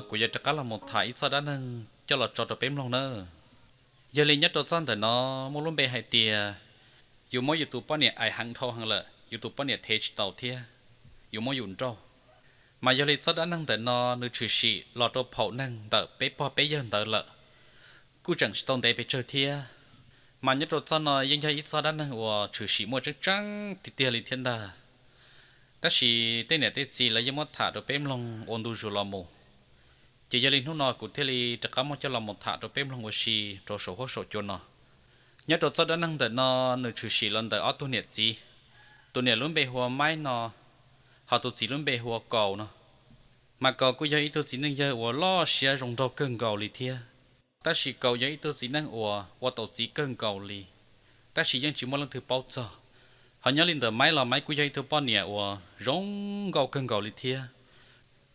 Kuv yuav rov qab los mus tham ib txoj dab neeg coj los tso rau peb mloog nawb. Yog li nyob rau txoj ntawm no muaj lub npe hais tias yus muab yus tus poj niam aim heev dhau heev lawm, yus tus poj niam thev tsis tau thiab, yus muab yus nrauj. Mas yog li txoj dab neeg ntawm no nws tshwm sim los rau phaum neeg ntawm peb pog peb yawg ntawd lawm, kuj tseem tsis tau ntev pes tsawg thiab. Mas nyob rau txoj no yeej yog ib txoj dab neeg uas tshwm sim muaj tseeb tseeb tiag tiag li thiab ntag. Tab sis tej niam tej txiv lawv yeej muab tham rau peb mloog ua ntu zus los mus. Ces yog li hnub no kuv thiaj li rov qab muab coj los mus tham rau peb mloog ua si rau saum huab saum cua no. Nyob rau txoj dab neeg ntawm no nws tshwm sim los ntawm ob tug niam txiv, tus niam lub npe hu ua Maib no, ho tus txiv lub npe hu ua Kaus no. Mas Kaus kuj yog ib tug txiv neej yawg uas loj siab zoo nraug kawg nkaus li thiab. Tab sis Kaus yog ib tug txiv neej uas ua tau txiv kawg nkaus li, tab sis yeej tsis muaj leej twg paub txog. Ho nyob li ntawm Maib los Maib kuj yog ib tug poj niam uas zoo nkauj kawg nkaus li thiab.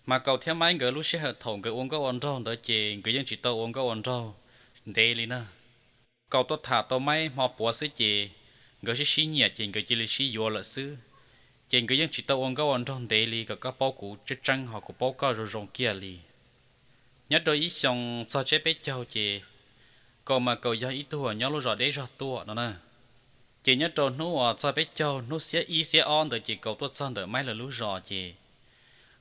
Mas Kaus thiab Maib nkawd lub sij hawm thaum nkawd ua nkauj ua nraug ntawd ces nkawd yeej tsis tau ua nkauj ua nraug ntev li na. Kaus tuaj tham tau Maib hmo puav xwb ces nkawd sib sib nyiam ces nkawd cia li sib yuav lawm xwb. Ces nkawd yeej tsis tau ua nkauj ua nraug ntev li kom koj paub kuv tseeb tseeb ho kuv paub koj zoo zoo kiag li. Nyob rau ib xyoo txog tsiab peb caug ces Kaus mas Kaus yog ib tug uas nyob lub zos deb zog tuaj no na. Ces nyob rau hnub uas txog peb caug hnub xiab ib xiab ob ntawd ces Kaus tuaj txog ntawm Maib lawv lub zos ces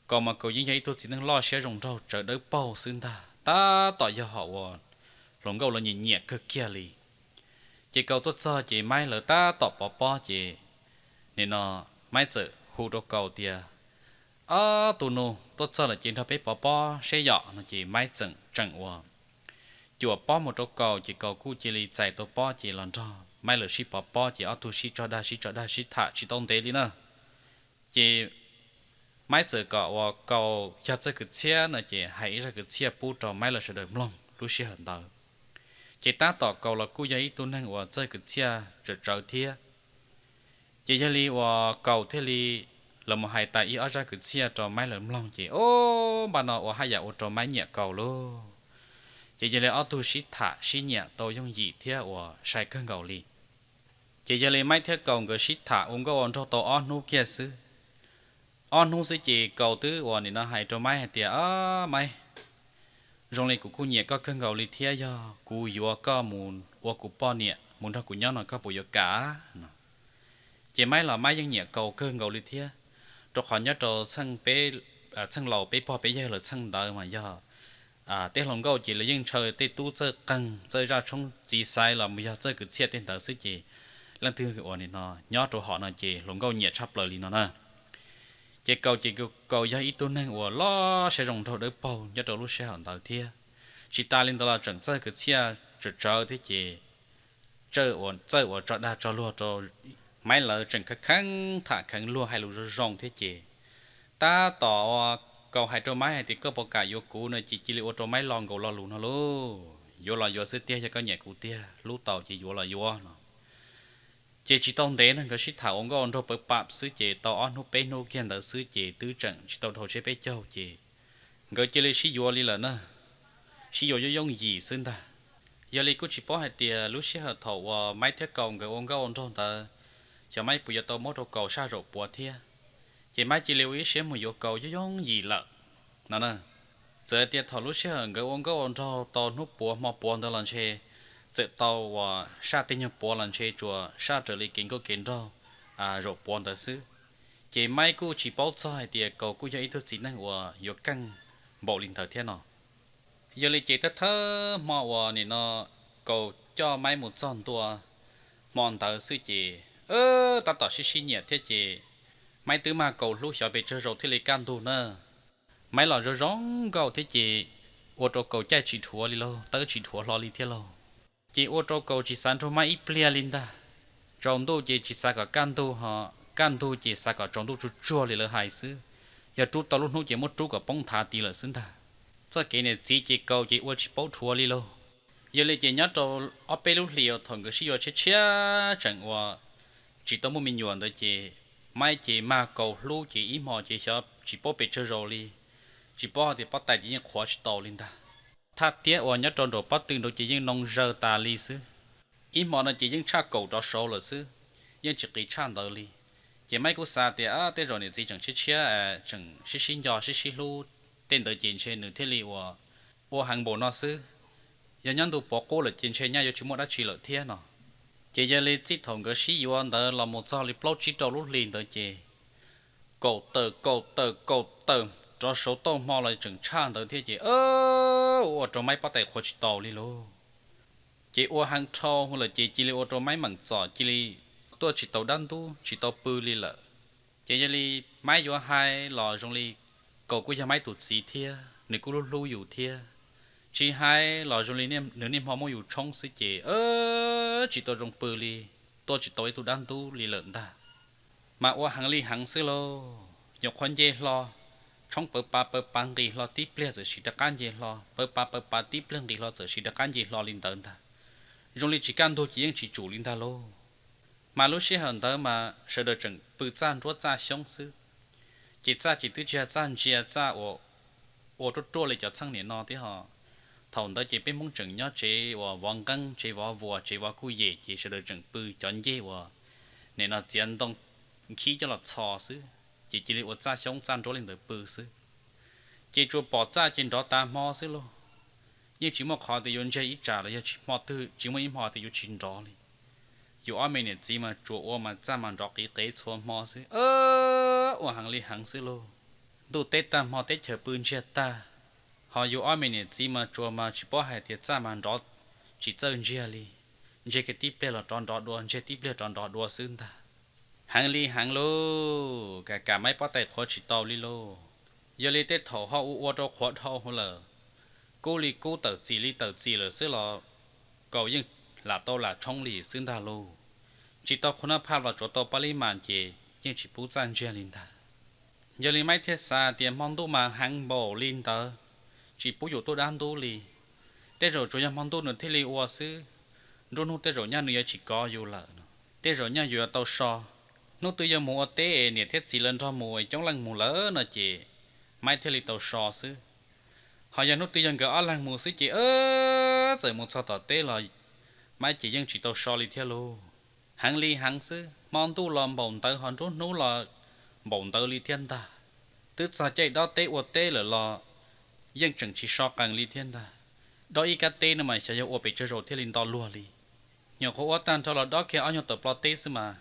Kaus mas Kaus yeej yog ib tug txiv neej loj siab zoo nraug tsawv dawb paug xwb ntag, tab tom yog hom uas hluas nkauj lawv nyiam nyiam kawg kiag li. Ces Kaus tuaj txog ces Maib lawv tab tom pov pob ces nim no Maib txawm hu rau Kaus tias, Ob tug nus, tuaj txog lawm ces nrog peb pov pob seb yom no ces Maib txawm tseem uas cuam pob mus rau Kaus ces Kaus kuj cia li txais tau pob ces los nrog Maib lawv sib pov pob ces ob tug sib tso dag sib tso dag sib tham tsis tau ntev li na. Ces Maib txawm kom uas Kaus yog txawj kwv txhiaj no ces hais ib zaj kwv txhiaj pub rau Maib lawv sawv daws mloog lub sij hawm ntawd. Ces tab tom Kaus los kuj yog ib tug neeg uas txawj kwv txhiaj tsawm tsawv thiab. Ces yog li uas Kaus thiaj li los mus hais tas ib ob zaj kwv txhiaj rau Maib lawv mloog ces o, npaum no ua haj yam ua rau Maib nyiam Kaus lauj. Ces yog li ob tug sib tham sib nyiam tau yooj yim thiab uas sai kawg nkaus li. Ces yog li Maib thiab Kaus nkawd sib tham ua nkauj ua nraug tau ob hnub kiag xwb. Ob hnub xwb ces Kaus twb uas nim no hais rau Maib hais tias, Ob, Maib, zoo li kuv kuj nyiam koj kawg nkaus li thiab, yog kuv yuav koj mus ua kuv poj niam mus nrog kuv nyob no koj puas yuav kam no? Ces Maib los Maib yeej nyiam Kaus kawg nkaus li thiab, rau qhov nyob rau txheej laus peb pog peb yawg lawv txheej ntawd mas yog tej hluas nkauj ces lawv yeej ntshaw tej tub txawj qeeg txawj zaj tshoob txiv xaiv los mus yog txawj kwv txhiaj tej ntawd xwb ces leej twg uas nim no nyob rau hom no ces hluas nkauj nyiam tshaj plaws li no na. Ces Kaus ces Kaus yog ib tug neeg uas loj siab zoo nraug dawb paug nyob rau lub sij hawm ntawd thiab. Tsis tas li ntawd los tseem txawj kwv txhiaj tsawm tsawv thiab ces txawj uas tso dag tso luag rau Maib lawv tseem kheev kheev tham kheev luag hais lus zoo zoo thiab ces tab tom uas Kaus hais rau Maib hais tias koj puas kam yuav kuv no ces cia li ua rau Maib lo nkaus lo lus no lauj, yuav los yuav xwb tiag, yog koj nyiam kuv tiag hlub tau ces yuav los yuav no. Ces tsis tau ntev no nkawd sib tham ua nkauj ua nraug pawv pam xwb ces tau ob hnub peb hnub kiag ntawd xwb ces twb tseem tsis tau dhau tsiab peb caug ces nkawd cia li sib yuav li lawm na. Sib yuav yooj yooj yim xwb ntag. Yog li kuj tsis paub hais tias lub sij hawm thaum uas Maib thiab Kaus nkawd ua nkauj ua nraug ntawd, xyov Maib puas yuav tau muab rau Kaus saj zaum puav thiab. Ces Maib cia li ua ib siab mus yuav Kaus yooj yooj yim lawm no na. Txawm tias thaum lub sij hawm nkawd ua nkauj ua nraug tau hnub puav hmo puav ntawd los ntshe txawm tau uas saj tej nyuag puav los ntshe tsuas saj raws li kev nkauj kev nraug zaum puav ntawd xwb. Ces Maib kuj tsis paub txog hais tias Kaus kuj yog ib tug txiv neej uas yuav keej npaum li ntawd thiab no. Yog li ces thawj thawj hmo uas nim no Kaus coj Maib mus txog ntua hmo ntawd xwb ces tab tom sib sib nyiam thiab ces Maib twb mag Kaus hlub xyov pes tsawg zaus thiaj li kaj ntug na. Maib los zoo zoo nkauj thiab ces ua rau Kaus caij tsis dhuav li lauj, tawb tsis dhuav hlo li thiab lauj. Ces ua rau Kaus tsis xav nrug Maib ib pliag li ntag. Tsaus ntuj ces tsis xav kom kaj ntug ho kaj ntug ces xav kom tsaus ntuj tsuag tsuag li lawv hais xwb. Yog rub tau lub hnub ces muab rub kom poob nthav tid lawm xwb ntag. Txoj kev niam txiv ces Kaus ces ua tsis paub dhuav li lauj. Yog li ces nyob rau ob peb lub hlis uas thaum nkawd sib yuav tshiab tshiab tseem uas tsis tau muaj me nyuam ntawd ces Maib ces mag Kaus hlub ces ib hmo ces xyov tsis paub pes tsawg zaus li, tsis paub hais tias pob tais ces yeej qhuav tsis tau li ntag. Thaj tiab uas nyob rau nraum pob tw nraud ces yeej noo zaws tas li xwb. Ib hmo no ces yeej tshaj kaum rov saud lawm xwb, yeej tsis qis tshaj ntawd li. Ces Maib kuj xav tias tej zaum niam txiv tseem tshiab tshiab, tseem sib sib nco sib sib hlub Tej ntawd ces ntshe nws thiaj li ua, ua heev npaum no xwb. Yog nyob ntu pov qub lawm ces ntshe nyaj yuav tsis muaj dab tsi lawm thiab no. Ces yog li txij thaum nkawd sib yuav ntawd los mus txog li plaub tsib rau lub hlis ntawd ces kaum tawm kaum tawm kaum tawm rov saud tauj hmo los tseem tshaj ntawd thiab ces ua rau Maib pob tais qhuav tsis tau li lauj. Ces ua heev dhau lawm ces cia li ua rau Maib meem txom cia li tuaj tsis tau dab ntub tsis tau pw li lawm. Ces yog li Maib yuav hais los zoo li Kaus kuj yog Maib tus txiv thiab nws kuj hlub hlub yus thiab. Tsis hais los zoo li nws niaj hmo muab yus tshoob xwb ces tsis tau zoo pw li, tuaj tsis tau ib tug dab ntub li lawm ntag. Mas ua heev li heev xwb lauj, nyuam qhuav nce hlo, tshoob pawv pa pawv pa nqis hlo tib pliag txawm sim rov qab nce hlo, pawv pa pawv pa tib pliag nqis hlo txawm sim rov qab nce hlo li ntawd ntag. Zoo li tsis kaj ntug ces yeej tsis tsum li ntag lauj. Mas lub sij hawm ntawd mas sawv daws tseem pw txaj nruab txaj xyoob xwb. Ces txaj ces twb tsis yog txaj ntsia txaj uas ua ruaj ruaj li cov txheej niam no thiab ho. Thaum ntawd ces peb Hmoob tseem nyob tsev uas vov nqeeb, tsev vov vuas, tsev vov kuj yem ces sawv daws tseem pw cov ncej uas nim no txiav ntoo nkhib coj los txhos xwb, ces cia li ua txaj xyoob txaj nruab li ntawd pw xwb. Ces tsuas pom txaj ces nrov tas hmo xwb lauj. Yeej tsis muaj qhov tias yuav ntsiag ib tsam los yog tsis hmo twg tsis muaj ib hmo tias yuav tsis nrov li. Yus ob me niam txiv mas tsuas ua mas txaj mas nrov qiv qev txhua hmo xwb, ua heev li heev xwb lauj. Ntuj teb tag hmo teb chaws pw ntsiag tag, ho yus ob me niam txiv mas tsuas mas tsis paub hais tias txaj mas nrov tsis txawj ntsiag li, ntsiag kiag tib pliag los rov nrov dua, ntsiag tib pliag rov nrov dua xwb ntag. Heev li heev lauj, kam kam Maib pob tais qhuav tsis tau li lauj. Yog li tej thaum ho ua ua rau qhuav dhau lawm, kub li kub tawm txim li tawm txim lawm xwb los Kaus yeej lam tau lam tshoob li xwb ntag lauj. Tsis tau qhuav nab phaj los tsuav tau pab lib mas ces yeej tsis pub txaj ntsiag li ntag. Yog li Maib thiaj xav tias hmo ntuj mas heev npaum li ntawd, tsis pub yus tuaj dab ntub li. Tej zaum tsuas yog hmo ntuj nws thiaj li ua xwb, nruab hnub tej zaum nyaj nws yuav tsis kov yus lawm, tej zaum nyaj yus yuav tau so. Hnub twg yog mus ua teb es niam thiab txiv lawv nrog mus es coob leej mus lawm no ces Maib thiaj li tau so xwb. Ho yog hnub twg yog nkawd ob leeg mus xwb ces txawm mus txog tom teb los Maib ces yeej tsis tau so li thiab lauj. Heev li heev xwb, hmo ntuj los npaum ntawd ho nruab hnub los npaum ntawd li thiab ntag. Twb txog caij dob teb ua teb lawm los yeej tseem tsis so qees li thiab ntag. Dob ib kab teb no mas xyov yog ua pes tsawg zaus thiaj li nto luag li. Nyuam qhuav ua tag nrho los dob kiag ob nyuag tawm plo teb xwb mas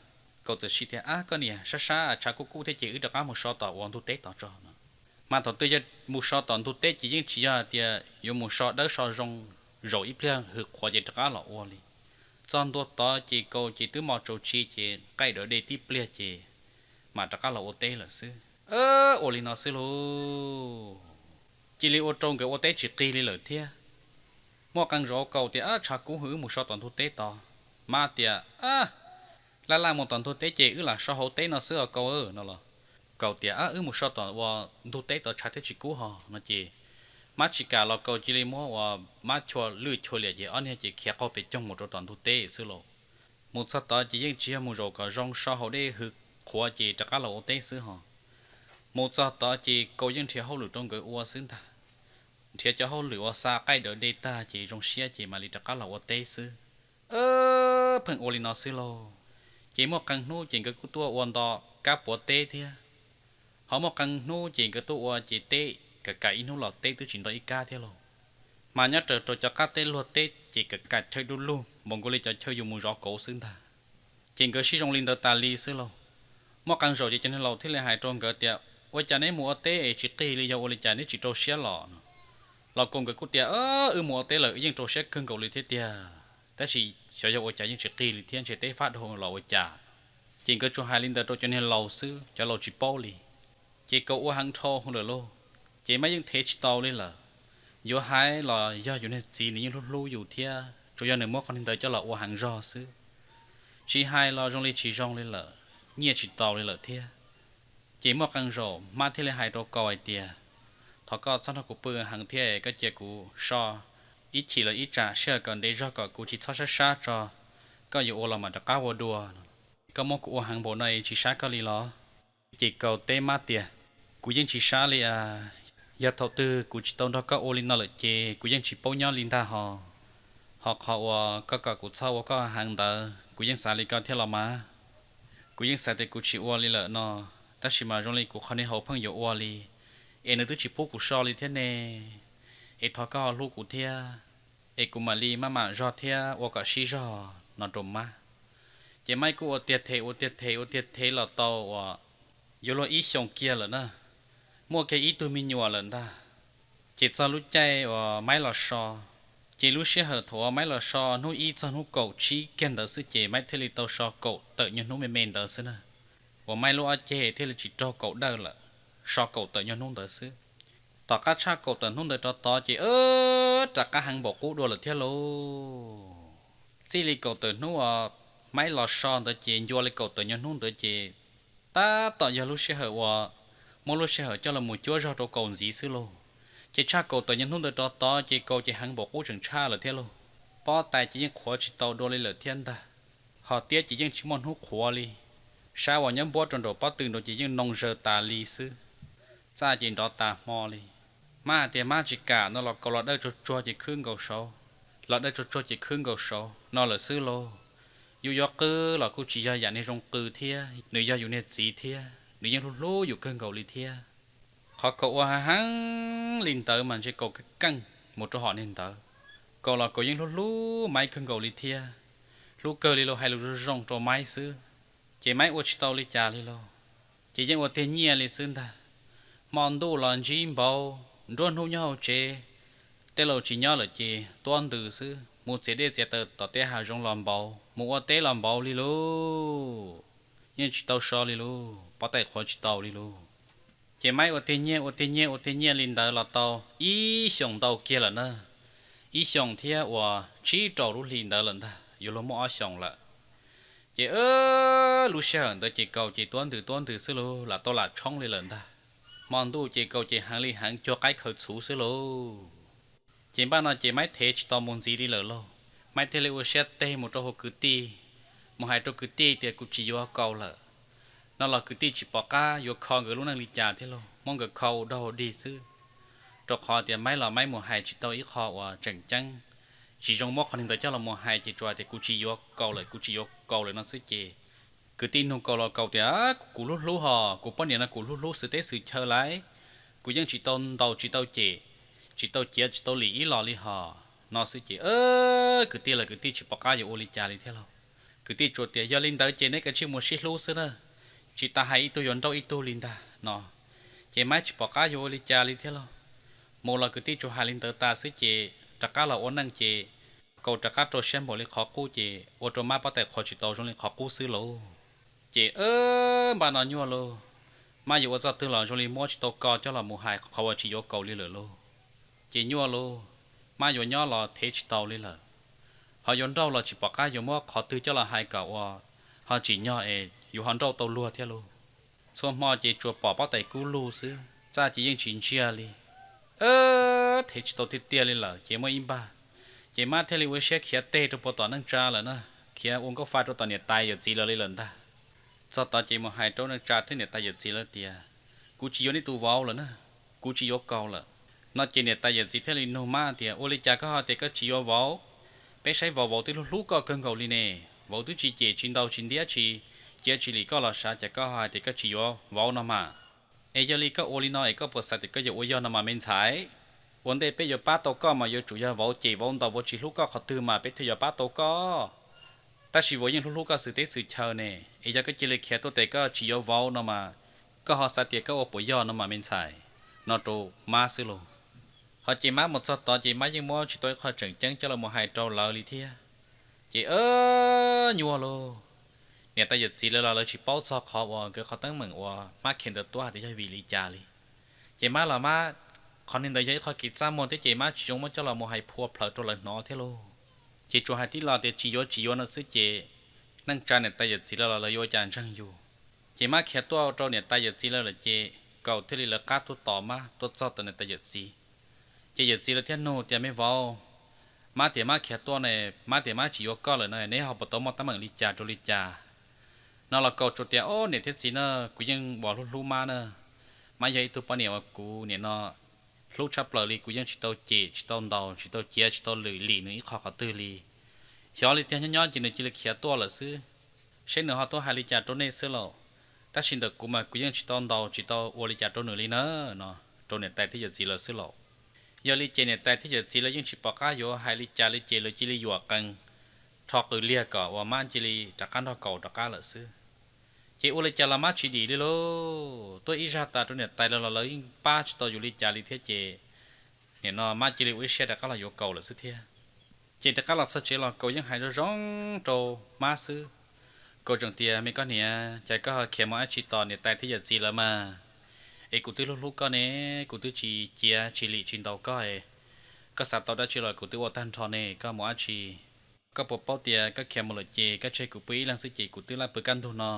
Kaus txawm hais tias, Ab, koj niam, sab sab tshav kub kub thiab ces wb rov qab mus so tom ua ntug teb tod tso no. Mas thaum twg yog mus so tom ntug teb ces yeej tsis yog tias yuav mus so dawb so zoo, zaum ib pliag hws qhuav ces rov qab los ua li. Txog ntua tod ces Kaus ces twb mos tsaus tsis ces qaij dawv de tib pliag ces mam rov qab los ua teb lawm xwb. Ua li no xwb lauj, cia li ua rau nkawd ua teb tsis qig li lawm thiab. Muaj qee zaus Kaus tias, Ab, tshav kub hwv, wb mus so tom ntug teb tod. Mab tias, Ab, laj laj mus tom ntug teb ces wb lam so hauv teb no xwb os Kaus, no los Kaus tias, Ab, wb mus so tom ua ntug teb tod tshav thiaj tsis kub ho, no ces Mab tsis kam los Kaus cia li muab ua Mab chua lwj chua liam ces ob niag ces khiav qaug pes coog mus rau tom ntug teb xwb lauj. Mus txog tod ces yeej tsis yog mus zaum kom zoo, so hauv dej hwv qhuav ces rov qab los ua teb xwb ho. Mus txog tod ces Kaus yeej nrhiav hauj lwm rau nkawd ua xwb ntag. Nrhiav cov hauj lwm ua xa qaij dawv de tag ces zoo siab ces mam li rov qab los ua teb xwb. Pheej ua li no xwb lauj. Ces muaj qee hnub ces nkawd kuj tuaj ua nto kab puav teb thiab. Ho muaj qee hnub ces nkawd tuaj ua ces teb kam kam ib hnub los teb twb tsis nto ib kab thiab lauj. Mas nyob raws rau cov qab teb luag teb ces kam kam chaw du lug npaum nkaus li cov chaw yus mus zov kauv xwb ntag. Ces nkawd sib zoo li ntawd tas li xwb lauj. Muaj qee zaum ces cov niag laus thiaj li hais rau nkawd tias, Ua cas neb mus ua teb es tsis qig li, yog ua li cas neb tsis rau siab los no? Los Kaus nkawd kuj tias, Wb mus ua teb lawm wb yeej rau siab kawg nkaus li thiab tiag, tab sis xyov yog ua cas yeej tsis qig li thiab, ntshe teb fab dhau los ua cas. Ces nkawd tsuas hais li ntawd rau cov niag laus xwb, cov laus tsis paub li. Ces Kaus ua heev dhau lawm lauj, ces Mab yeej thev tsis tau li lawm. Yuav hais los yog yus niag txiv nws yeej hlub hlub yus thiab, tsuas yog nws muab qhov niag ntawd coj los ua heev zog xwb. Tsis hais los zoo li tsis zoo li lawm, nyiaj tsis tau li lawm thiab. Ces muaj qee zaum Mab thiaj li hais rau Kaus hais tias, Thov koj txhob nrog kuv pw heev thiab, koj cia kuv so ib chim los ib tsam sij hawm kom ntev zog kom kuv tsis txhob sab sab tso, koj yuav ua los mam rov qab ua dua. Koj muab kuv ua heev npaum no es tsis sab koj li los? Ces Kaus teb Mab tias, Kuv yeej tsis sab li as, yog thaum twg kuv tsis tau nrog koj ua li no lawm ces kuv yeej tsis paub nyob li ntag ho. Ho qhov uas koj kom kuv txhob ua koj heev ntawd kuv yeej xav li koj thiab los mas. Kuv yeej xav tias kuv tsis ua li lawm no, tab sis mas zoo li kuv qhov niag hauv pheej yuav ua li, es nws twb tsis pub kuv so li thiab ne, es thov koj ho hlub kuv thiab, es kuv mam li maj mam zog thiab ua kom sib zog no rau Mab. Ces Mab kuj ua tiag them ua tiag them ua tiag them los tau uas yuav luag ib xyoos kiag lawm na, muaj kiag ib tug me nyuam lawm ntag. Ces txog lub caij uas Mab los so, ces lub sij hawm thaum uas Mab los so hnub ib txog hnub kaum tsib kiag ntawd xwb ces Mab thiaj li tau so kaum tawm nyuag hnub me me ntawd xwb na, uas Mab lub ob ceg thiaj li tsis raug kaum dawj lawm, so kaum tawm nyuag hnub ntawd xwb. Tom qab tshaj kaum tawm hnub ntawd rov tod ces rov qab heev npaum qub dua lawm thiab lauj. Txij li kaum tawm hnub uas Mab los so ntawd ces ncua li kaum tawm nyuag hnub ntawd ces tab tom yog lub sij hawm uas muab lub sij hawm coj los mus cuab zog rau Kaus ntxiv xwb lauj. Ces tshaj kaum tawm nyuag hnub ntawd rov tod ces Kaus ces heev npaum qub tseem tshaj lawm thiab lauj. Pob tais ces yeej qhuav tsis tau dua li lawm thiab ntag, ho tiab ces yeej tsis muaj hnub qhuav li. Sab uas nyob npuab rau nraum pob tw nraud ces yeej noo zaws tas li xwb, txaj ces nrov tas hmo li. Mab hais tias Mab tsis kam no los Kaus los dawj tsuag tsuag ces khwb nkaus saud, los dawj tsuag tsuag ces khwb nkaus saud no lawm xwb lauj. Yus yuav qw los kuj tsis yog yam niag zoo qw thiab, nws yog yus niag txiv thiab nws yeej hlub hlub yus kawg nkaus li thiab. Qhov Kaus ua heev heev li ntawd mas ntshe Kaus keej keej mus rau hom niag ntawd. Kaus los Kaus yeej hlub hlub Mab kawg nkaus li thiab, hlub kawg li lauj, hais lus zoo zoo rau Mab xwb. Ces Mab ua tsis tau li cas li lauj, ces yeej ua tiag nyiaj li xwb ntag. Hmo ntuj los ntsib npaud, nruab hnub nyob hauv tsev, tej laus tsis nyob lawm ces tuab ntws xwb, mus txiav dej txiav taws tom tej hav zoov los npaud, mus ua teb los npaud li lauj. Yeej tsis tau so li lauj, pob tais qhuav tsis tau li lauj. Ces Mab ua tiag nyiaj ua tiag nyiaj ua tiag nyiaj li ntawd los tau ib xyoos ntau kiag lawm na, ib xyoos thiab uas tsib rau lub hli ntawd lawm ntag, yuav luag muaj ob xyoos lawm. Ces lub sij hawm ntawd ces Kaus ces tuab ntws tuab ntws xwb lauj, lam tau lam tshoob li lawm ntag. Hmo ntuj ces Kaus ces heev li heev cuag qaib khaws txhuv xwb lauj. Ces npaj no ces Mab thev tsis tau mus ntxiv li lawm lauj, Mab thiaj li ua siab teg mus rau hauv kwv tij, mus hais rau kwv tij tias kuv tsis yuav Kaus lawm. No los kwv tij tsis pom qab yuav kho nkawd lub neej li cas thiab lauj, muab nkawd kho ua dog ua dig xwb. Rau qhov tias Mab los Mab mus hais tsis tau ib qho uas tseem ceeb, tsis zoo muab qhov niag ntawd coj los mus hais ces tsuas tias kuv tsis yuav Kaus lawm, kuv tsis yuav Kaus lawm no xwb ces kwv tij nug Kaus los Kaus tias kuv hlub hlub hos, kuv poj niam no kuv hlub hlub xwm teb xwm chaw lauj, kuv yeej tsis tau ntaus tsis tau cem, tsis tau ciav tsis tau lim ib los li hos no xwb ces kwv tij los kwv tij tsis pom qab yuav ua li cas li thiab lauj. Kwv tij tsuas tias yog li ntawd ces neb kav tsij mus sib hlub xwb na, tsis tas hais ib tug yuav nrauj ib tug li ntag no. Ces Mab tsis pom qab yuav ua li cas li thiab lauj. Mus los kwv tij tsuas hais li ntawd tas xwb ces rov qab los ua neej ces Kaus rov qab rau siab npaum li qhov qub ces ua rau Mab pob tais qhuav tsis tau zoo li qhov qub xwb lauj. Ces npaj no nyuaj lauj, Mab yuav ua txoj twg los zoo li muab tsis tau ko coj los mus hais qhov uas tsis yuav Kaus li lawm lauj. Ces nyuaj lauj, Mab yuav nyob los thev tsis tau li lawm, ho yuav nrauj los tsis pom qab yuav muab qhov twg coj los hais kom ua ho tsim nyog es yus ho nrauj tau luag thiab lauj. Txhua hmo ces tsuas pom pob tais kub lug xwb, txaj ces yeej tsis ntsiag li. Thev tsis tau tiag tiag li lawm ces muaj ib npag, ces Mab thiaj li ua siab khiav teg rau puag tom neej tsa lawm na, khiav ua nkauj fa rau tom niam tais yawm txiv lawv li lawm ntag. Txog tod ces mus hais rau neej tsa thiab niam tais yawm txiv lawv tias, kuv tsis yuav nej tus vauv lawm na, kuv tsis yuav Kaus lawm. No ces niam tais yawm txiv thiaj li nug Mab tias, ua li cas koj ho tias koj tsis yuav vauv? Peb saib vauv, vauv twb hlub hlub koj kawg nkaus li ne, vauv twb tsis cem tsis ntaus tsis ntiab tsis ciav tsis lim koj los sav, cas koj ho hais tias koj tsis yuav vauv no mas? Es yog li koj ua li no es koj puas xav tias koj yuav ua yog no mas me ntxhais? Ua ntej peb yuav pab tau koj mas yuav tsum yog vauv cem vauv ntaus vauv tsis hlub koj qhov twg mas peb thiaj yuav pab tau koj. Tab sis vauv yeej hlub hlub koj xwm teb xwm chaw ne, es yog koj cia li khiav tuaj tias koj tsis yuav vauv no mas, koj ho xav tias koj ua puas yog no mas me ntxhais? No rau Mab xwb lauj. Ho ces Mab mus txog tod ces Mab yeej muab tsis tau ib qho tseem ceeb coj los mus hais rau lawv li thiab. Ces nyuaj lauj, niam tais yawm txiv lawv los lawv tsis paub txog qhov uas nkawd qhov teeb meem uas Mab khiav ntawd tuaj hais tias yog vim li cas li. Ces Mab los Mab, qhov niag ntawd yog ib qho kev txaj muag thiab ces Mab tsis zoo muab coj los mus hais phua plhawv rau lawv hnov thiab lauj. Ces tsuas hais tib lo tias tsis yuav tsis yuav no xwb ces neej tsa niam tais yawm txiv lawv los lawv yuav ua cas ntseeg yus. Ces Mab khiav tuaj rau niam tais yawm txiv lawv lawm ces Kaus thiaj li lawv qab tuaj tos Mab tuaj txog tom niam tais yawm txiv. Ces yawm txiv lawv thiaj nug tias, me vauv, Mab tias Mab khiav tuaj ne, Mab tias Mab tsis yuav koj lawm no, neb ho puas tau muaj teeb meem li cas rau li cas? No los Kaus tsuas tias, o niam thiab txiv na, kuv yeej ua hlub hlub Mab na. Mab yog ib tug poj niam uas kuv nim no hlub tshaj plaws li, kuv yeej tsis tau cem tsis tau ntaus tsis tau ciav tsis tau lwm lim nws ib qho qhov twg li. Xyov li tiag nyob nyob ces nws cia li khiav tuaj lawm xwb. Seb nws ho tuaj hais li cas rau nej xwb lauj. Tab sis ntawm kuv mas kuv yeej tsis tau ntaus tsis tau ua li cas rau nws li na no. rau niam tais thiab yawm txiv lawv xwb lauj. Yog li ces niam tais thiab yawm txiv lawv yeej tsis pom qab yuav hais li cas li ces lawv cia li yuam qees rho qws liag kom uas Mab cia li rov qab nrog Kaus rov qab lawm xwb. Ces ua li cas los Mab tsis dim li lauj, tuaj ib zaj tas rau niam tais lawv los lawv yeej pab tsis tau yus li cas li thiab ces nim no Mab cia li ua ib siab rov qab los yuav Kaus lawm xwb thiab. Ces rov qab los txog tsev los Kaus yeej hais zoo zoo rau Mab xwb. Kaus tseem tias, Me koj niam, cas koj ho khiav mus dab tsi tos niam tais thiab yawm txiv lawv mas? Es kuv twb hlub hlub koj ne, kuv twb tsis ciav tsis lim tsis ntaus koj. Koj xav tau dab tsi los kuv twb ua tag nrho ne, koj mus dab tsi? Koj puas paub tias koj khiav mus lawm ces koj tseg kuv pw ib leeg xwb ces kuv twb laj pw kaj ntug no.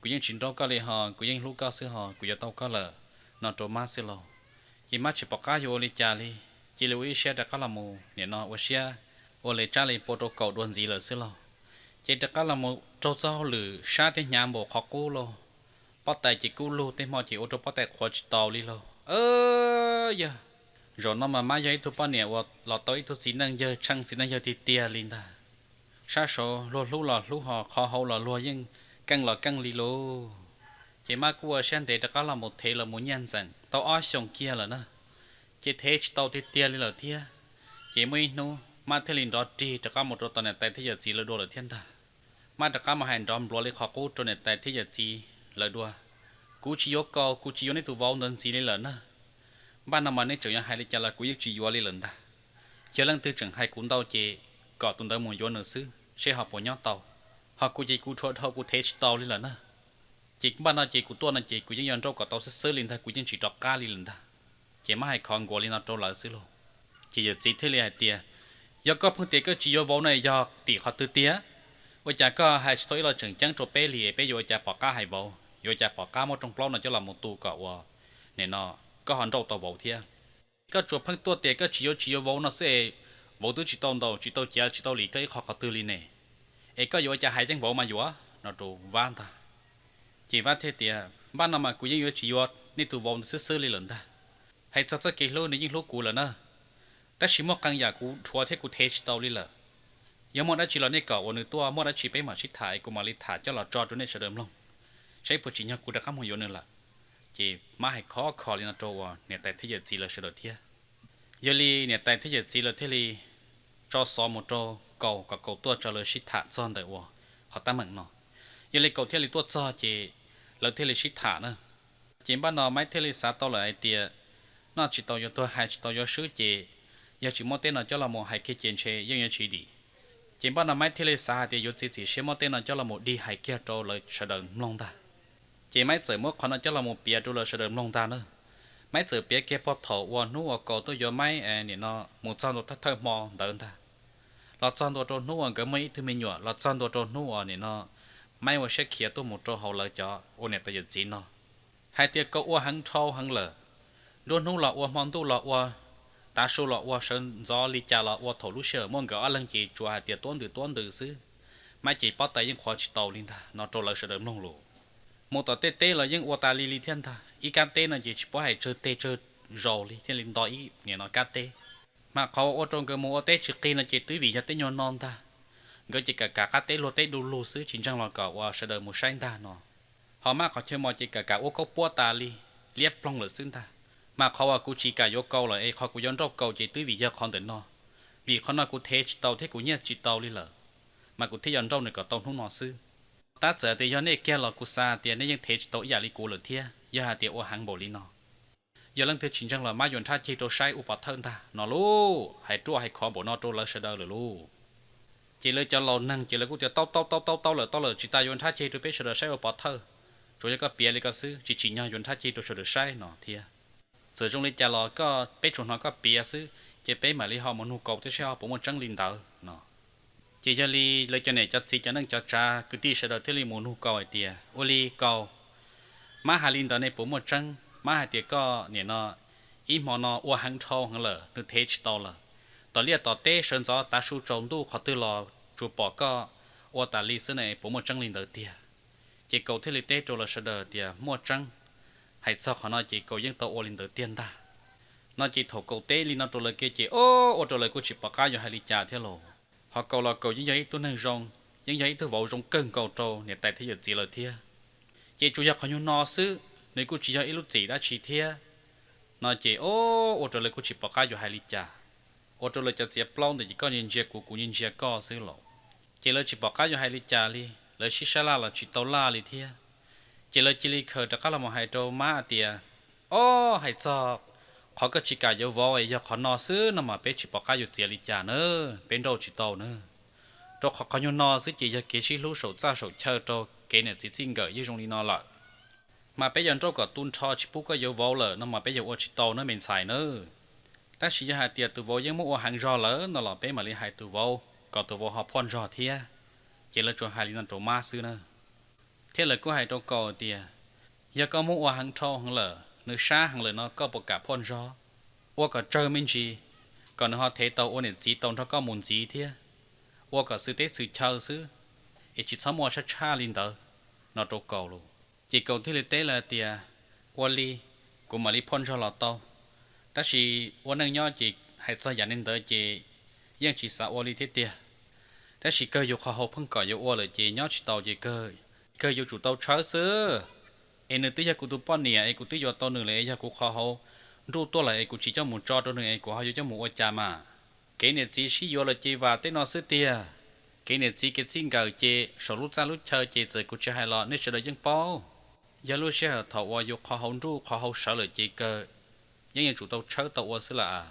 Kuv yeej tsis nrauj koj li ho, kuv yeej hlub koj xwb ho, kuv yuav tau koj lawm, no rau Mab xwb lauj. Ces Mab tsis pom qab yuav ua li cas li, cia li ua ib siab rov qab los mus nim no ua siab ua li tsab li pua rau Kaus dua ntxiv lawm xwb lauj. Ces rov qab los mus raug txoj hauj lwm sab thiab hnyav npaum qhov qub lauj. Pob tais ces kub lug, tej hmo ces ua rau pob tais qhuav tsis tau li lauj. Yog zaum no mas Mab yog ib tug poj niam uas los tau ib tug txiv neej yawg tsheej txiv neej yawg tiag tiag li ntag. Sab saud luag hlub los hlub ho qhov hauv los luag yeej keej los keej li lauj. Ces Mab kuj ua siab ntev rov qab los mus thev los mus nyiaj ntxeem tau ob xyoos kiag lawm na, ces thev tsis tau tiag tiag li lawm thiab. Ces muaj ib hnub Mab thiaj li nrov rig rov qab mus rau tom niam tais thiab yawm txiv lawv dua lawm thiab ntag. Mab rov qab mus hais nrov npluav li qhov qub rau niam tais thiab yawm txiv lawv dua, Kuv tsis yuav Kaus, kuv tsis yuav nej tus vauv ntawd ntxiv li lawm na. Npaj no mas nej tseem yuav hais li cas los kuv yeej tsis yuav li lawm ntag. Yog leej twg tseem hais kuv ntau ces kom tus ntawd mus yuav nws xwb seb ho puas nyob tau. Ho kuv ces kuv rhuav dhau kuv thev tsis tau li lawm na. Ces npaj no ces kuv tuaj no ces kuv yeej yuav nrauj kom tau xwb xwb li ntag, kuv yeej tsis rov qab li lawm ntag. Ces Mab hais khov nkuas li no rau lawv xwb lauj. Ces yawm txiv thiaj li hais tias, Yog koj pheej tias koj tsis yuav vauv no yog tim qhov twg tiag? Ua cas koj hais tsis tau ib lo tseem ceeb rau peb li es peb yuav ua cas pom qab hais vauv, yuav ua cas pom qab muab rooj plaub no coj los mus tu kom ua nim no koj ho nrauj tau vauv thiab? Koj tsuas pheej tuaj tias koj tsis yuav tsis yuav vauv no xwb es vauv twb tsis tau ntaus tsis tau ciav tsis tau lim koj ib qho qhov twg li ne, es koj yuav ua cas hais yeej vauv mas yuav, no rau Vab ntag. Ces Vab thiaj tias, Npaj no mas kuv yeej yuav tsis yuav nej tus vauv ntawd xwb xwb li lawm ntag. Hais txog txoj kev hlub nws yeej hlub kuv lawm na, tab sis muaj qee yam kuv rhuav thiab kuv thev tsis tau li lawm. Yog muaj dab tsi los nej kom uas nws tuaj, muaj dab tsi peb mam sib tham es kuv mam li tham coj los tso rau nej sawv daws mloog, saib puas tsim nyog kuv rov qab mus yuav nws lawm. Ces Mab hais khov kho li no rau uas niam tais thiab yawm txiv lawv sawv daws thiab. Yog li niam tais thiab yawm txiv lawv thiaj li tso xov mus rau Kaus kom Kaus tuaj tso lawv sib tham txog ntawm uas qhov teeb meem no. Yog li Kaus thiaj li tuaj txog ces lawv thiaj li sib tham na. Ces npaj no Maiv thiaj li xav tau lawm hais tias, noj tsis tau yuav tuag hais tsis tau yuav swb ces yog tsis muab teb no coj los mus hais kiag ces ntshe yeej yuav tsis dim. Ces npaj no Maiv thiaj li xav hais tias yuav txiav txim siab muab teb no coj los mus dig hais kiag rau lawv sawv daws mloog ntag. Ces Maiv txawm muab qhov no coj los mus piav rau lawv sawv daws mloog ntag na. Maiv txawm piav kiag puag thaum uas hnub uas Kaus tuaj yuav Maiv nim no mus txog ntua thawj hmo ntawd ntag, los txog ntua rau hnub uas nkawd muaj ib tug me nyuam, los txog ntua rau hnub uas nim no Maiv ua siab khiav tuaj mus rau hauv lawv cov ua niam tais yawm txiv no, hais tias Kaus ua heev dhau heev lawm. Nruab hnub los ua, hmo ntuj los ua, tav su los ua, sawv ntxov li cas los ua, thaum lub sij hawm muaj nkawd ob leeg ces tsuas hais tias tuab ntws tuab ntws xwb. Maiv ces pob tais yeej qhuav tsis tau li ntag no rau lawv sawv daws mloog lus. Mus tom tej teb los yeej ua tas li li thiab ntag, ib kab teb no ces tsis paub hais tsawg teg tsawg zaus li thiaj li nto ib nim no kab teb. Mas qhov ua rau nkawd mus ua teb tsis qig no ces twb vim yog tej nyuag no ntag. Nkawd ces kam kav qab teb luag teb du lug xwb tsis ntseeg los kom uas sawv daws mus saib ntag no. Ho Maiv qhov chaw mos ces kam kav ua kaub puab tas li, liab ploog lawm xwb ntag. Mas qhov uas kuv tsis kam yuav Kaus lawm es qhov kuv yuav nrauj Kaus ces twb vim yog qhov ntawm no. Vim qhov no kuv thev tsis tau thiab kuv nyiaj tsis tau li lawm, mas kuv thiaj yuav nrauj nws kom tau hnub no xwb. Tab txawm tias yog nej kiag los kuv xav tias nej yeej thev tsis tau ib yam li kuv lawm thiab, yog hais tias ua heev npaum li no. Yog leej twg tsis ntseeg los Maiv yuav nrhab ceg rau saib ua pov thawj ntag no lauj. Hais ruaj hais khov npaum no rau lawv sawv daws lawm lauj. Ces lawv cov laus neeg ces lawv kuj tias, Tau tau tau tau tau lawm tau lawm, tsis tas yuav nrhab ceg rau peb sawv daws saib ua pov thawj. Tsuas yog koj piav li ko xwb, tsis tsim nyog yuav nrhab ceg rau sawv daws saib no thiab. Txawm zoo li cas los koj, peb tsuas hnov koj piav xwb, ces peb mam li ho mus nug Kaus thiab saib ho puas muaj tseeb li ntawd no. Ces yog li lawv cov niam cov txiv cov neej cov tsav kwv tij sawv daws thiaj li mus nug Kaus hais tias, Ua li Kaus, Maiv hais li ntawd ne puas muaj tseeb? Maiv hais tias koj nim no ib hmo no ua heev dhau heev lawm, nws thev tsis tau lawm. Tom liaj tom teb sawv ntxov tav su tsaus ntuj qhov twg los tsuas pom koj ua tas li xwb ne, puas muaj tseeb li ntawd tiag? Ces Kaus thiaj li teb rau lawv sawv daws tias, Muaj tseeb. Hais txog qhov no ces Kaus yeej tau ua li ntawd tiag ntag. No ces thaum Kaus teb li no rau lawv kiag ces, o, ua rau lawv kuj tsis pom qab yuav hais li cas thiab lauj. Ho Kaus los Kaus yeej yog ib tug neeg zoo, yeej yog ib tug vauv zoo kawg nkaus rau niam tais thiab yawm txiv lawm thiab. Ces tsuas yog qhov nyuag no xwb, nws kuj tsis yog ib lub txim dab tsi thiab. No ces o, ua rau lawv kuj tsis pom qab yuav hais li cas. Ua rau lawv cov txiav plaub ntawd ces koj ntsia ntsia kuv, kuv ntsia ntsia koj xwb los. Ces lawv tsis pom qab yuav hais li cas li, lawv sib sab laj los tsis tau laj li thiab. Ces lawv cia li khaws rov qab los mus hais rau mab hais tias, o, hais txog qhov koj tsis kam yuav vauv es yog qhov no xwb no mas peb tsis pom qab yuav txiav li cas na, peb nrauj tsis tau na. Rau qhov qhov nyuag no xwb ces yog kev sib hlub saum txaj saum chaw rau kev niam txiv txij nkawm yeej zoo li no lawm. Mas peb yuav nrauj kom tu nrho tsis pub koj yuav vauv lawm no mas peb yuav ua tsis tau na me ntxhais na. Tab sis yog hais tias tus vauv yeej muab ua heev zog lawm no los peb mam li hais tus vauv kom tus vauv ho phoj nrog thiab. Ces lawv tsuas hais li no rau mab xwb na. Thiab lawv kuj hais rau Kaus tias, yog koj muab ua heev dhau heev lawm, nws sab heev lawm no koj puas kam phoj nrog? Ua kom tsawg me ntsis, kom nws ho thev tau ua niam txiv tau nrog koj mus ntxiv thiab. Ua kom xwm teb xwm chaw xwb, es tsis txhob muaj tshaj tshaj li ntawd, no rau Kaus lauj. Ces Kaus thiaj li teb lawv tias, ua li, kuv mam li phoj nrog los tau. Tab sis ua neej nyob ces hais txog yam li ntawd ces yeej tsis xav ua li thiab tiag. Tab sis kawg yus qhov hauv pheej kom yuav ua lawm ces nyob tsis tau ces kawg, kawg yuav tsum tau tshawb xwb. Es nws twb yog kuv tus poj niam es kuv twb yuav tau nws lawm es yog kuv qhov hauv nruj tuaj lawm es kuv tsis coj mus tso rau nws es kuv ho yuav coj mus ua cas mas? Kev niam txiv sib yuav lawm ces vam tej no xwb tiag. Kev niam txiv kev txij nkawm ces saum lub txaj lub chaw ces txawm kuv tsis hais los nej sawv daws yeej paub. Yog lub sij hawm thaum uas yus qhov hauv nruj qhov hauv sawv lawm ces kawg yeej yuav tsum tau tshawb tau ua xwb lawm.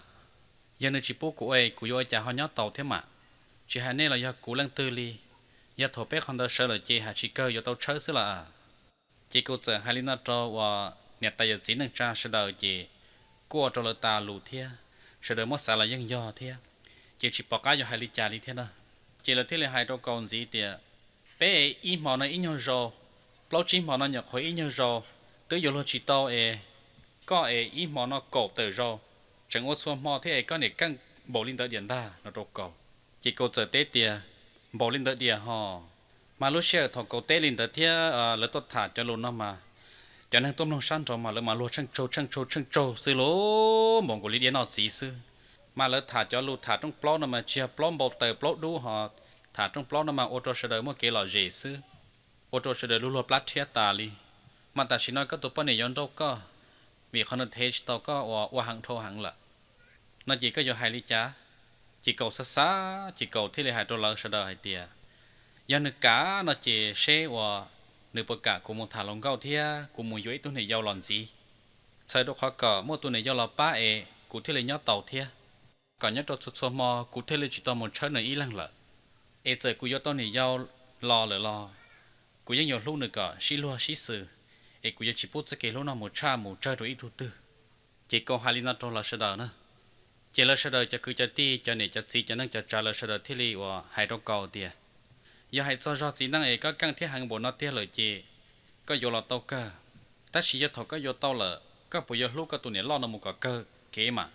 Yog nws tsis pub kuv ua kuv yuav ua cas ho nyob tau thiab mas? Tsis hais nej los yog kuv leej twg li, yog thaum peb qhov ntawd sawv lawm ces hais tsis kawg yuav tau tshawb xwb lawm. Ces kuv txawm hais li no rau uas niam tais yawm txiv neej tsa sawv daws ces kuj ua rau lawv tas lus thiab, sawv daws muab xav los yeej yog thiab, ces tsis pom qab yuav hais li cas li thiab na. Ces lawv thiaj li hais rau Kaus ntxiv tias, peb es ib hmo no ib nyuag zaus, plaub tsib hmo no nyuam qhuav ib nyuag zaus, twb yuav luag tsis tau es koj es ib hmo no kaum tawm zaus, tseem ua txhua hmo thiab es koj niam keej npaum li ntawd diam ntag, no rau Kaus. Ces Kaus txawm teb tias, npaum li ntawd diam hos. Mas lub sij hawm thaum Kaus teb li ntawd thiab lawv tuaj tham cov lus no mas, cov neeg tuaj mloog sab nraud mas lawv mas luag tsheej tsaug tsheej tsaug tsheej tsaug xwb lauj, npaum nkaus li diab noj txiv xwb. Mas lawv tham cov lus tham rooj plaub no mas tsis yog plaub npau taws plaub dub hos, tham rooj plaub no mas ua rau sawv daws muaj kev lom zem xwb, ua rau sawv daws luag luag plab rhiab tas li. Mas tam sim no koj tus poj niam yuav nrauj koj, vim qhov nws thev tsis tau koj uas ua heev dhau heev lawm, no ces koj yuav hais li cas? Ces Kaus xav xav ces Kaus thiaj li hais rau lawv sawv daws hais tias, yog nws kam no ces seb uas nws puas kam kuv mus tham hluas nkauj thiab kuv mus yuav ib tug niam yau los ntxiv, txhawm rau qhov kom muaj tus niam yau los pab es kuv thiaj li nyob tau thiab, kom nyob rau txhua txhua hmo kuv thiaj li tsis tau mus tshawb nws ib leeg lawm. Es txawm kuv yuav tau niam yau los lawm los kuv yeej yuav hlub nws kom sib luag sib xws, es kuv yuav tsis pub txoj kev hlub no mus tshaj mus tsawg rau ib tug twg. Ces Kaus hais li no rau lawv sawv daws na. Ces lawv sawv daws cov kwv cov tij cov niam cov txiv cov neej cov tsav lawv sawv daws thiaj li uas hais rau Kaus tias, yog hais txog zog txiv neej es koj keej thiab heev npaum no tiag lawm ces koj yuav los tau kawg. Tab sis yog thaum koj yuav tau lawm koj puas yuav hlub koj tus niam loj no mus kom kawg kev mas?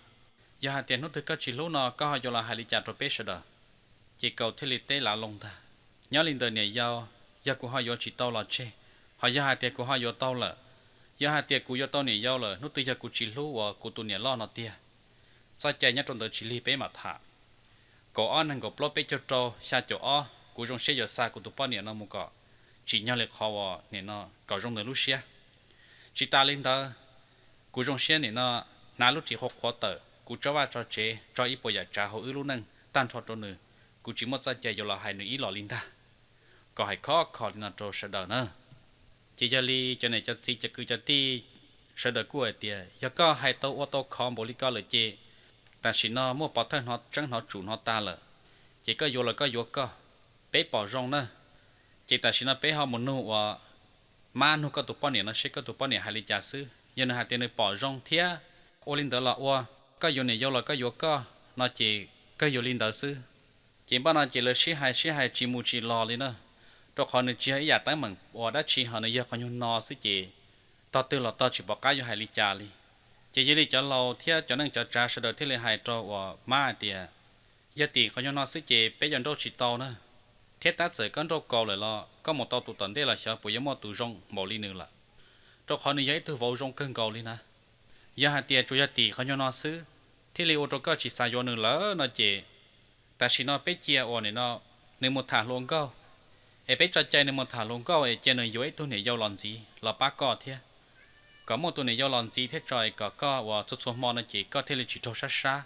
Yog hais tias hnub twg koj tsis hlub no koj ho yuav los hais li cas rau peb sawv daws? Ces Kaus thiaj li teb lav loo ntag, nyob li ntawm niam yau, yog kuv ho yuav tsis tau los tseg, ho yog hais tias kuv ho yuav tau lawm, yog hais tias kuv yuav tau niam yau lawm hnub twg yog kuv tsis hlub uas kuv tus niam loj no tiag, txoj cai nyob rau ntawd tsis lig peb mam tham. Kaum ob nees nkaum plaub peb caug rau xya caum ob kuv zoo siab yuav xa kuv tus poj niam no mus kom tsim nyog li qhov uas nim no kom zoo nws lub siab. Tsis tas li ntawd, kuv zoo siab nim no hnav lub ris qhuav qhuav tawm kuv tso vaj tso tsev tso ib puas yam tsav hauv wb lub neej tag nrho rau nws, kuv tsis muaj txoj cai yuav los hais nws ib los li ntag. Kom hais khov kho li no rau sawv daws na. Ces yog li cov niam cov txiv cov kwv cov tij sawv daws kuj hais tias yog koj hais tau ua tau khov npaum li ko lawm ces tam sim no muaj pov thawj hnov tseeb hnov tsum hnov tas lawm, ces koj yuav los koj yuav koj, peb pom zoo na. Ces tam sim no peb ho mus nug uas mab nug koj tus poj niam no seb koj tus poj niam hais li cas xwb. Yog nws hais tias nws pom zoo thiab ua li ntawd los ua, koj yuav niam yau los koj yuav koj no ces kawg yuav li ntawd xwb. Ces npaj no ces lawv sib hais sib hais tsis mus tsis los li na, rau qhov nws tsis yog ib yam teeb meem uas dab tsi ho nws yog qhov nyuag no xwb ces tog twg los tog tsis pom qab yuav hais li cas li. Ces yog li cov laus thiab cov neej cov tsav sawv daws thiaj li hais rau uas mab hais tias, yog tim qhov nyuag no xwb ces peb yuav nrauj tsis tau na, thiab tab txawm koj nrauj Kaus lawm los koj mus tau tus tom ntej los xyov puas yuav muaj tus zoo npaum li nws lawm, rau qhov nws yog ib tug vauv zoo kawg nkaus li na. Yog hais tias tsuas yog tim qhov nyuag no xwb thiaj li ua rau koj tsis xav yuav nws lawm no ces tam sim no peb cia uas nim no nws mus tham hluas nkauj, es peb tso cai nws mus tham hluas nkauj es cia nws yuav ib tug niam yau los ntxiv los pab koj thiab. kom muaj tus niam yau los ntxiv thiab tso es kom koj uas txhua txhua hmo no ces koj thiaj li tsis raug sab sab.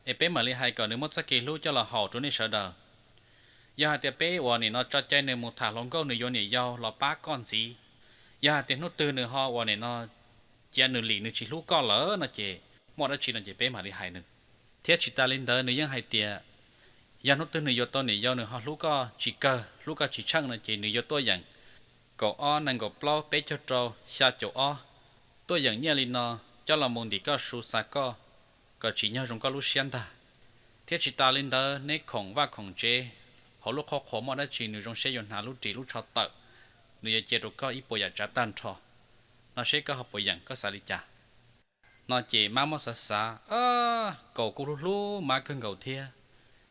Es peb mam li hais kom nws muab txoj kev hlub coj los haum rau nej sawv daws. Yog hais tias peb uas nim no tso cai nws mus tham hluas nkauj nws yuav niam yau los pab koj ntxiv, yog hais tias hnub twg nws ho uas nim no cia nws lim nws tsis hlub koj lawm no ces muaj dab tsi no ces peb mam li hais nws. Thiab tsis tas li ntawd nws yeej hais tias yog hnub twg nws yuav tau niam yau nws ho hlub koj tsis kawg hlub koj tsis tsheej no ces nws yuav tuaj yeem kaum ob nees nkaum plaub peb caug rau xya caum ob, tuaj yeem nyiaj li no coj los mus ntim koj su xa koj kom tsim nyog zoo koj lub siab ntag. Thiab tsis tas li ntawd neb khoom vaj khoom tsev hauv lub qhov qhuas muaj dab tsi nws zoo siab yuav hnav lub ris lub tsho tawm, nws yuav cia rau koj ib puas yam tsav tag nrho. No seb koj ho puas yeem, koj xav li cas? No ces mab muab xav xav, Kaus kuj hlub hlub mab kawg nkaus thiab.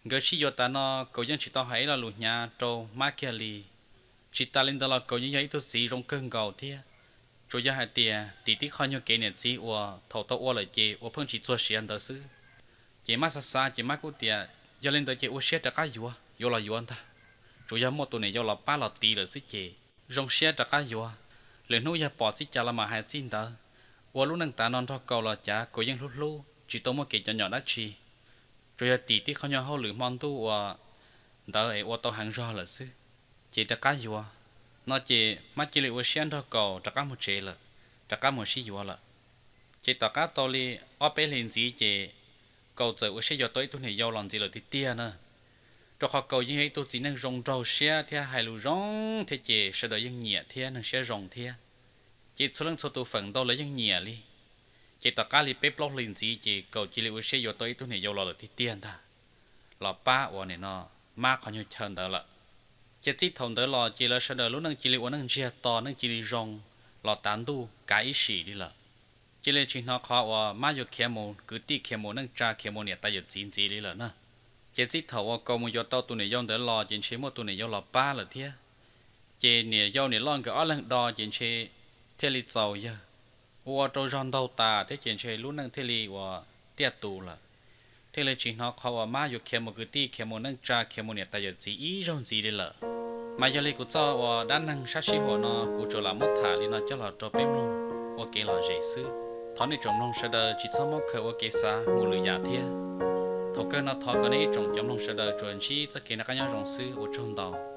Nkawd sib yuav tas no Kaus yeej tsis tau hais ib lo lus hnyav rau mab kiag li. Tsis tas li ntawd los Kaus yeej yog ib tug txiv zoo kawg nkaus thiab. Tsuas yog hais tias tim tib qho nyuag kev niam txiv uas thaum tau ua lawm ces ua pheej tsis txuag siav ntawd xwb. Ces mab xav xav ces mab kuj tias, Yog li ntawd ces ua siab rov qab yuav, yuav los yuav ntag. Tsuas yog muaj tus niam yau los pab los tiv lawm xwb ces zoo siab rov qab yuav. Lwm hnub yog pom txij cas los mam hais txij ntawd. Ua lub neej tas no nrog Kaus los cas Kaus yeej hlub hlub, tsis tau muaj kev cov nyom dab tsi. Tsuas yog tim tib qho nyuag hauj lwm hmo ntuj uas ntawd es ua tau heev zog lawm xwb, ces rov qab yuav. No ces mab cia li ua siab nrog Kaus rov qab mus tsev lawm, rov qab mus sib yuav lawm. Ces tom qab tau li ob peb hlis ntxiv ces Kaus txawm ua siab yuav tau ib tug niam yau los ntxiv lawm tiag tiag na. Rau qhov Kaus yeej yog ib tug txiv neej zoo nraug siab thiab hais lus zoo thiab ces sawv daws yeej nyiam thiab neeg siab zoo thiab. Ces txhua leej txhua tus feem ntau lawv yeej nyiam li. Ces tom qab li peb plaub hlis ntxiv ces Kaus cia li ua siab yuav tau ib tug niam yau los lawm tiag tiag ntag, los pab uas nim no mab qhov nyuag chaw ntawd lawm. Ces txij thaum ntawd los ces lawv sawv daws lub neej cia li ua neej ntsiag to, neej cia li zoo los tav ntuj kav ib sim li lawm. Cia li tsis hnov qhov uas mab yuav khiav mus kwv tij, khiav mus neej tsa, khiav mus niam tais yawm txiv ntxiv li lawm na. Ces txij thaum uas Kaus mus yuav tau tus niam yau ntawd los ces ntshe muaj tus niam yau los pab lawm thiab. Ces niam yau niam loj nkawd ob leeg do ces ntshe thiaj li txaus yawg, ua ua rau zog ntaug tas thiab ces ntshe lub neej thiaj li uas tiaj tus lawm. Thiaj li tsis hnov qhov uas mab yuav khiav mus kwv tij, khiav mus neej tsa, khiav mus niam tais yawm txiv ib zaug ntxiv li lawm. Mas yog li kuv txoj uas dab neeg sab sij huam no kuv tsuas lam muab tham li no coj los rau peb mloog ua kev lom zem xwb. Thov nej tsoom mloog sawv daws tsis txhob muab khaws ua kev xav mus lwm yam thiab. Thaum kawg no thov kom nej ib tsoom cov mloog sawv daws tsuas ntsib txoj kev noj qab nyob zoo xwb, ua tsaug ntau.